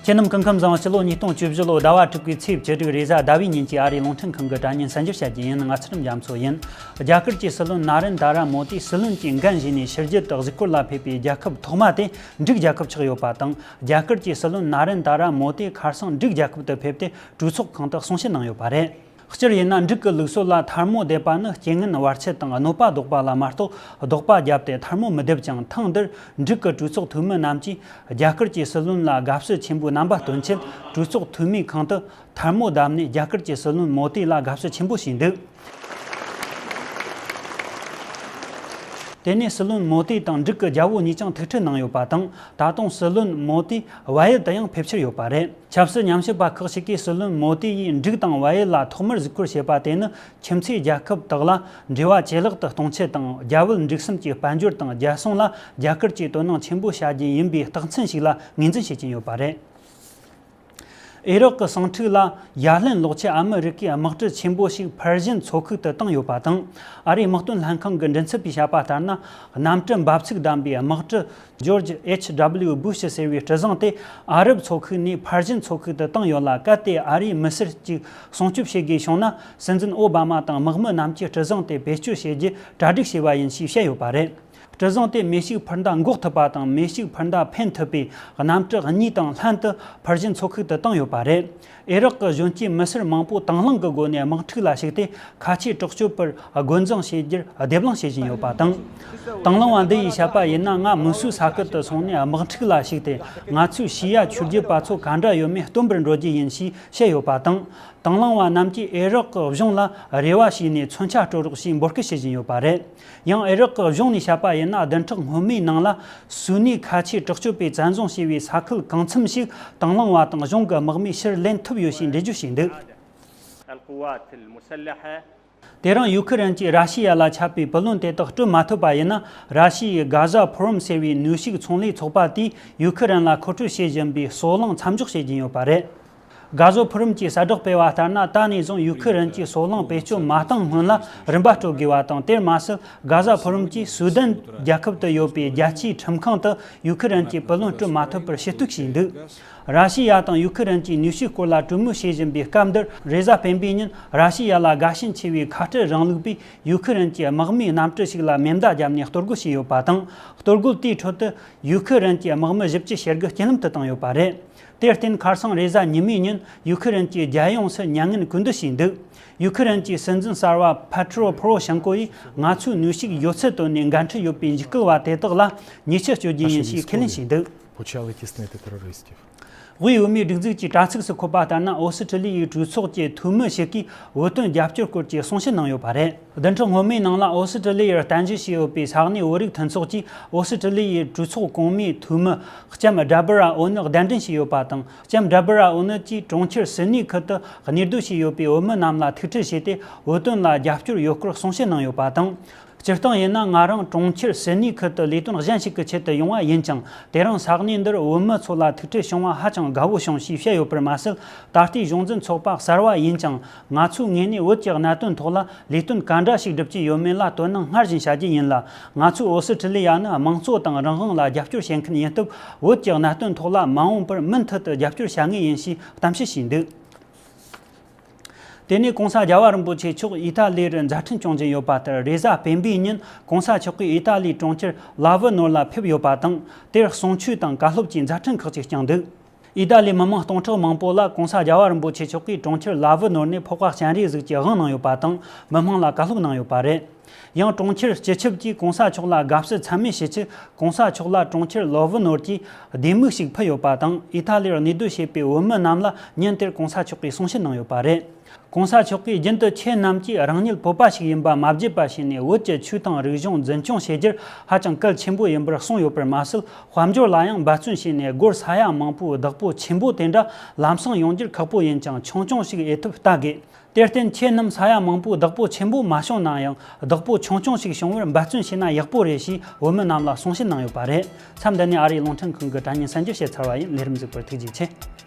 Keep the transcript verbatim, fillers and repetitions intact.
ཁྱེད་རྣམས་སྐུ་ཁམས་བཟང་། སྤྱི་ལོ་ཉིས་སྟོང་བཅུ་བཞི་ལོ་ཟླ་བ་དྲུག་པའི་ཚེས་བཅུ་དྲུག་རེས་གཟའ་ཟླ་བའི་ཉིན་གྱི་ཨ་རིའི་རླུང་འཕྲིན་ཁང་གི་དྲ་བརྙན་གསར་འགྱུར་བཤད་རྒྱུ་ཡིན། ང་ཚེ་རིང་རྒྱ་མཚོ་ཡིན། རྒྱ་གར་གྱི་སྲིད་བློན་ན་རེན་དྷ་ར་མོ་དིས་སྲིད་བློན་གྱི་འགན་བཞེས་ནས་ཕྱི་རྒྱལ་དུ་གཟིགས་སྐོར་ལ་ཕེབས་པའི་རྒྱལ་ཁབ་ཐོག་མ་དེ་འབྲུག་རྒྱལ་ཁབ་ཆགས་ཡོད་པ་དང་། རྒྱ་གར་གྱི་སྲིད་བློན་ན་རེན་དྷ་ར་མོ་དིས་ཁ་སང་འབྲུག་རྒྱལ་ཁབ་ཏུ་ཕེབས་ཏེ་གྲོས་ཚོགས་ཁང་དུ་གསུང་བཤད་གནང་ཡོད་པ་རེད། སྤྱིར་ཡིན་ན་འབྲུག་གི་ལུགས་སྲོལ་ལ་ཐལ་མོ་རྡེབ་པ་ནི་རྐྱེན་ངན་བར་ཆད་དང་གནོད་པ་ལྡོག་པ་ལ་མ་གཏོགས་ལྡོག་པ་བརྒྱབ་སྟེ་ཐལ་མོ་མི་རྡེབ་ཅིང་། ཐེངས་འདིར་འབྲུག་གི་གྲོས་ཚོགས་འཐུས་མི་རྣམས་ཀྱིས་རྒྱ་གར་གྱི་སྲིད་བློན་ལ་དགའ་བསུ་ཆེན་པོའི་རྣམ་པ་སྟོན་ཆེད་གྲོས་ཚོགས་འཐུས་མིའི་ཁང་དུ་ཐལ་མོ་བརྡབས་ནས་རྒྱ་གར་གྱི་སྲིད་བློན་མོ་དི་ལ་དགའ་བསུ་ཆེན་པོ་ཞུས་འདུག་དེ་ནས་སྲིད་བློན་མོ་དི་དང་འབྲུག་གི་རྒྱལ་པོ་གཉིས་ཀྱང་ཐུག་འཕྲད་གནང་ཡོད་པ་དང་། ད་དུང་སྲིད་བློན་མོ་དི་ཝ་ཡལ་དུ་ཡང་ཕེབས་འཆར་ཡོད་པ་རེད། ཆབ་སྲིད་ཉམས་ཞིབ་པ་ཁག་ཅིག་གིས་སྲིད་བློན་མོ་དི་ཡིས་འབྲུག་དང་ཝ་ཡལ་ལ་ཐོག་མར་གཟིགས་སྐོར་བྱས་པ་དེ་ནི་ཁྱིམ་མཚེས་རྒྱལ་ཁབ་དག་ལ་འབྲེལ་བ་ཇེ་ལེགས་དུ་གཏོང་ཆེད་དང་། རྒྱ་བོད་འབྲུག་གསུམ་གྱི་དཔལ་འབྱོར་དང་རྒྱལ་སྲུང་ལ་རྒྱ་གར་གྱིས་དོ་སྣང་ཆེན་པོ་བྱ་རྒྱུ་ཡིན་པའི་རྟགས་མཚན་ཞིག་ལ་ངོས་འཛིན་བྱེད་ཀྱིན་ཡོད་པ་རེད། ཨེ་རག་གི་ཟིང་འཁྲུག་ལ་ཡ་ལན་སློག་ཆེད་ཨ་མི་རི་ཀས་དམག་གྲུ་ཆེན་པོ་ཞིག་ཕར་ཕྱིན་མཚོ་ཁུག་ཏུ་བཏང་ཡོད་པ་དང་། ཨ་རིའི་དམག་དོན་ལྷན་ཁང་གི་མགྲིན་ཚབ་པས་བཤད་པ་ལྟར་ན། གནམ་གྲུ་འབབ་ཚུགས་ལྡན་པའི་དམག་གྲུ་ཇོརྗ་ཨེཆ་ཌབ་ལིའུ་བུ་ཤི་ཟེར་བའི་གྲུ་གཟིངས་དེ་ཨ་རབ་མཚོ་ཁུག་ནས་ཕར་ཕྱིན་མཚོ་ཁུག་ཏུ་བཏང་ཡོད་ལ། གལ་ཏེ་ཨ་རིའི་མི་སེར་གཅིག་སྲུང་སྐྱོབ་བྱེད་དགོས་བྱུང་ན། སྲིད་འཛིན་ཨོ་བྷ་མ་དང་དམག་མི་རྣམས་ཀྱིས་གྲུ་གཟིངས་དེ་བེད་སྤྱོད་བྱེད་རྒྱུ་གྲ་སྒྲིག་བྱས་པ་ཡིན་ཞེས་བཤད་ཡོད་པ་རེད། གྲུ་གཟིངས་དེ་མེ་ཤུགས་འཕུར་མདའ་འགོག་ཐུབ་པ་དང་། མེ་ཤུགས་འཕུར་མདའ་འཕེན་ཐུབ་པའི་གནམ་གྲུ་གཉིས་དང་ལྷན་དུ་ཕར་ཕྱིན་མཚོ་ཁུག་ཏུ་བཏང་ཡོད་པ་རེད། ཨེ་རག་གི་གཞོན་སྐྱེས་མི་སེར་མང་པོ་དང་བླངས་ཀྱི་སྒོ་ནས་དམག་འཁྲུག་ལ་ཞུགས་ཏེ། ཁ་ཆེའི་དྲག་སྤྱོད་པར་རྒོལ་འཛིང་བྱེད་རྒྱུར་སྡེབ་ལངས་བྱེད་བཞིན་ཡོད་པ་དང་། དང་བླངས་པ་འདི་ཡིས་བཤད་པ་ཡིན་ན། ང་མུ་སུའི་ས་ཁུལ་དུ་སོང་ནས་དམག་འཁྲུག་ལ་ཞུགས་ཏེ། ང་ཚོའི་ཤི་ཡ་ཆོས་བརྒྱུད་པ་ཚོ་ག་འདྲ་ཡོད་མེད་སྟོན་པར་འགྲོ་རྒྱུ་ཡིན་ཞེས་བཤད་ཡོད་པ་དང་། དང་བླངས་པ་རྣམས་ཀྱིས་ཨེ་རག་གི་གཞུང་ལ་རེ་བ་བྱས་ནས་མཚོན་ཆ་སྤྲོད་རོགས་ཞེས་འབོད་སྐུལ་བྱེད་བཞིན་ཡོད་པ་རེད། ཡང་ཨེ་རག་གི་གཞུང་ནས་བཤད་པ་ཡིན་ན། བདུན་ཕྲག་སྔོན་མའི་ནང་ལ་སུ་ནི་ཁ་ཆེའི་དྲག་སྤྱོད་པས་བཙན་བཟུང་བྱས་པའི་ས་ཁུལ་གང་འཚམ་ཞིག་དང་བླངས་པ་དང་གཞུང་གི་དམག་མིས་ཕྱིར་ལེན་ཐུབ་ཡོད་ཞེས་འགྲེལ་བརྗོད་བྱས་འདུག القوات المسلحة དེ་རིང་ཡུ་ཁི་རན་གྱིས་ར་ཤི་ཡ་ལ་ཆད་པའི་བུ་ལོན་དེ་དག་སྤྲོད་མ་ཐུབ་པ་ཡིན་ན། ར་ཤི་ཡའི་གྷ་ཟ་ཕོ་རུམ་ཟེར་བའི་ནུས་ཤུགས་ཚོང་ལས་ཚོགས་པ་དེས་ཡུ་ཁི་རན་ལ་མཁོ་སྤྲོད་བྱེད་བཞིན་པའི་སོལ་རླངས་མཚམས་འཇོག་བྱེད་ཀྱིན་ཡོད་པ་རེད། གྷ་ཟ་ཕོ་རུམ་གྱིས་གསལ་བསྒྲགས་སྤེལ་བ་ལྟར་ན། ད་ནས་བཟུང་ཡུ་ཁི་རན་གྱི་སོལ་རླངས་བེད་སྤྱོད་མ་བཏང་སྔོན་ལ་རིན་པ་སྤྲོད་དགོས་པ་དང་། དེར་མ་ཟད། གྷ་ཟ་ཕོ་རུམ་གྱིས་སུ་དན་རྒྱལ་ཁབ་ཏུ་ཡོད་པའི་རྒྱལ་སྤྱིའི་ཁྲིམས་ཁང་དུ་ཡུ་ཁི་རན་གྱི་བུ་ལོན་སྤྲོད་མ་ཐུབ་པར་ཞུ་གཏུག་བྱས་འདུག་ར་ཤི་ཡ་དང་ཡུ་ཁི་རན་གྱི་ནུས་ཤུགས་སྐོར་ལ་གྲོས་མོལ་བྱེད་བཞིན་པའི་སྐབས་འདིར། རེས་གཟའ་སྤེན་པའི་ཉིན་ར་ཤི་ཡ་ལ་དགའ་ཞེན་ཆེ་བའི་ཁ་བྲལ་རིང་ལུགས་པས་ཡུ་ཁི་རན་གྱི་དམག་མིའི་གནམ་གྲུ་ཞིག་ལ་མེ་མདའ་བརྒྱབ་ནས་གཏོར་རྒོལ་བྱས་ཡོད་པ་དང་། གཏོར་རྒོལ་དེའི་ཁྲོད་དུ་ཡུ་ཁི་རན་གྱི་དམག་མི་བཞི་བཅུ་ཞེ་དགུ་རྐྱེན་ལམ་དུ་བཏང་ཡོད་པ་རེད། དེར་བརྟེན། ཁ་སང་རེས་གཟའ་ཉི་མའི་ཉིན་ཡུ་ཁི་རན་གྱི་རྒྱལ་ཡོངས་སུ་མྱ་ངན་གུས་འདུད་བྱས་འདུག་ཡུ་ཁི་རན་གྱི་སྲིད་འཛིན་གསར་བ་ཕེ་ཏྲོ་པོ་རོ་ཤེན་ཀོ་ཡིས། ང་ཚོས་ནུས་ཤུགས་ཡོད་ཚད་བཏོན་ནས་འགན་འཁྲི་ཡོད་པའི་འཇིགས་སྐུལ་བ་དེ་དག་ལ་ཉེས་ཆད་གཅོད་རྒྱུ་ཡིན་ཞེས་ཁས་ལེན་བྱས་འདུག Почали тіснити терористів. དབུས་བོད་མིའི་སྒྲིག་འཛུགས་ཀྱི་དྲ་ཚིགས་སུ་འཁོད་པ་ལྟར་ན། ཨོ་སི་ཀྲི་ལི་ཡའི་གྲོས་ཚོགས་ཀྱི་འཐུས་མི་ཞིག་གིས་བོད་དོན་རྒྱབ་སྐྱོར་སྐོར་གྱི་གསུང་བཤད་གནང་ཡོད་པ་རེད། བདུན་ཕྲག་སྔོན་མའི་ནང་ལ་ཨོ་སི་ཀྲི་ལི་ཡར་རྟེན་གཞི་བྱས་ཡོད་པའི་ས་གནས་བོད་རིགས་མཐུན་ཚོགས་ཀྱིས་ཨོ་སི་ཀྲི་ལི་ཡའི་གྲོས་ཚོགས་གོང་མའི་འཐུས་མི་ལྕམ་ཌེ་བྷོ་ར་ཨོ་ནི་གདན་འདྲེན་བྱས་ཡོད་པ་དང་། ལྕམ་ཌེ་བྷོ་ར་ཨོ་ནི་གྱིས་གྲོང་ཁྱེར་སིད་ནི་ཁུལ་དུ་གནས་སྡོད་བྱས་ཡོད་པའི་བོད་མི་རྣམས་ལ་ཐུག་འཕྲད་བྱས་ཏེ། བོད་དོན་ལ་རྒྱབ་སྐྱོར་ཡོད་སྐོར་གསུང་བཤད་གནང་ཡོད་པ་དང་། སྤྱིར་བཏང་ཡིན་ན། ང་རང་གྲོང་ཁྱེར་སིད་ནི་ཁུལ་དུ་ལས་དོན་གཞན་ཞིག་གི་ཆེད་དུ་ཡོང་བ་ཡིན་ཀྱང་། དེ་རིང་ས་གནས་འདིར་བོད་མི་ཚོ་ལ་ཐུག་འཕྲད་བྱུང་བ་ཧ་ཅང་དགའ་བོ་བྱུང་ཞེས་བཤད་ཡོད་པར་མ་ཟད། ད་ལྟའི་གཞུང་འཛིན་ཚོགས་པ་གསར་བ་ཡིན་ཀྱང་། ང་ཚོའི་ངོས་ནས་བོད་ཀྱི་གནད་དོན་ཐོག་ལ་ལས་དོན་ག་འདྲ་ཞིག་སྒྲུབ་ཀྱི་ཡོད་མེད་ལ་དོ་སྣང་སྔར་བཞིན་བྱ་རྒྱུ་ཡིན་ལ། ང་ཚོས་ཨོ་སི་ཀྲི་ལི་ཡ་ནི་དམངས་གཙོ་དང་རང་དབང་ལ་རྒྱབ་སྐྱོར་བྱེད་མཁན་ཡིན་སྟབས། བོད་ཀྱི་གནད་དོན་ཐོག་ལ་མ་འོངས་པར་མུ་མཐུད་དུ་རྒྱབ་སྐྱོར་བྱ་ངེས་ཡིན་ཞེས་གཏམ་བཤད་བྱས་འདུག་དེ་ནས་༸གོང་ས་རྒྱལ་བ་རིན་པོ་ཆེ་མཆོག་ཨི་ཏཱ་ལི་རུ་མཛད་འཕྲིན་སྐྱོང་བཞིན་ཡོད་པ་ལྟར། རེས་གཟའ་སྤེན་པའི་ཉིན་༸གོང་ས་མཆོག་གིས་ཨི་ཏཱ་ལིའི་གྲོང་ཁྱེར་ལ་ཝི་ནོར་ལ་ཕེབས་ཡོད་པ་དང་། དེར་གསུང་ཆོས་དང་བཀའ་སློབ་ཀྱི་མཛད་འཕྲིན་ཁག་ཅིག་བསྐྱངས་འདུག་ཨི་ཏཱ་ལིའི་མི་མང་སྟོང་ཕྲག་མང་པོ་ལ་༸གོང་ས་རྒྱལ་བ་རིན་པོ་ཆེ་མཆོག་གིས་གྲོང་ཁྱེར་ལ་ཝི་ནོར་ནས་ཕོར་པ་སྤྱན་རས་གཟིགས་ཀྱི་དབང་གནང་ཡོད་པ་དང་། མི་མང་ལ་བཀའ་སློབ་གནང་ཡོད་པ་རེད། ཡང་གྲོང་ཁྱེར་སྤྱི་ཁྱབ་ཀྱིས་༸གོང་ས་མཆོག་ལ་དགའ་བསུ་ཚད་མེད་ཞུ་ཆེད། ༸གོང་ས་མཆོག་ལ་གྲོང་ཁྱེར་ལ་ཝི་ནོར་གྱི་ལྡེ་མིག་ཞིག་ཕུལ་ཡོད་པ་དང་། ཨི་ཐ་ལིར་གནས་སྡོད་བྱེད་པའི་བོད་མི་རྣམས་ལ་ཉིན་དེར་༸གོང་ས་མཆོག་གིས་གསུང་བཤད་གནང་ཡོད་པ་རེད། ༸གོང་ས་མཆོག་གིས་རྒྱུན་དུ་ཁྱེད་རྣམས་ཀྱིས་རང་ཉིད་བོད་པ་ཞིག་ཡིན་པ་མ་བརྗེད་པ་བྱས་ནས། བོད་ཀྱི་ཆོས་དང་རིག་གཞུང་འཛིན་སྐྱོང་བྱེད་རྒྱུར་ཧ་ཅང་གལ་ཆེན་པོ་ཡིན་པར་གསུངས་ཡོད་པར་མ་ཟད། དཔལ་འབྱོར་ལ་ཡང་འབད་བརྩོན་བྱས་ནས། སྒོར་ས་ཡ་མང་པོའི་བདག་པོ་ཆེན་པོ་དེ་འདྲ་ལམ་སང་ཡོང་རྒྱུར་ཁག་པོ་ཡིན་ཀྱང་། ཆུང་ཆུང་ཞིག་ཨེ་ཐུབ་ལྟ་དགོས། དེར་བརྟེན། ཁྱེད་རྣམས་ས་ཡ་མང་པོའི་བདག་པོ་ཆེན་པོ་མ་བྱུང་ན་ཡང་། བདག་པོ་ཆུང་ཆུང་ཞིག་བྱུང་བར་འབད་བརྩོན་བྱས་ན་ཡག་པོ་རེད་ཞེས་བོད་མི་རྣམས་ལ་གསུང་བཤད་གནང་ཡོད་པ་རེད། མཚམས་འདི་ནས་ཨ་རིའི་རླུང་འཕྲིན་ཁང་གི་དྲ་བརྙན་གསར་འགྱུར་བཤད་ཚར་བ་ཡིན། ལས་རིམ་གཟིགས་པར་ཐུགས་རྗེ་ཆེ།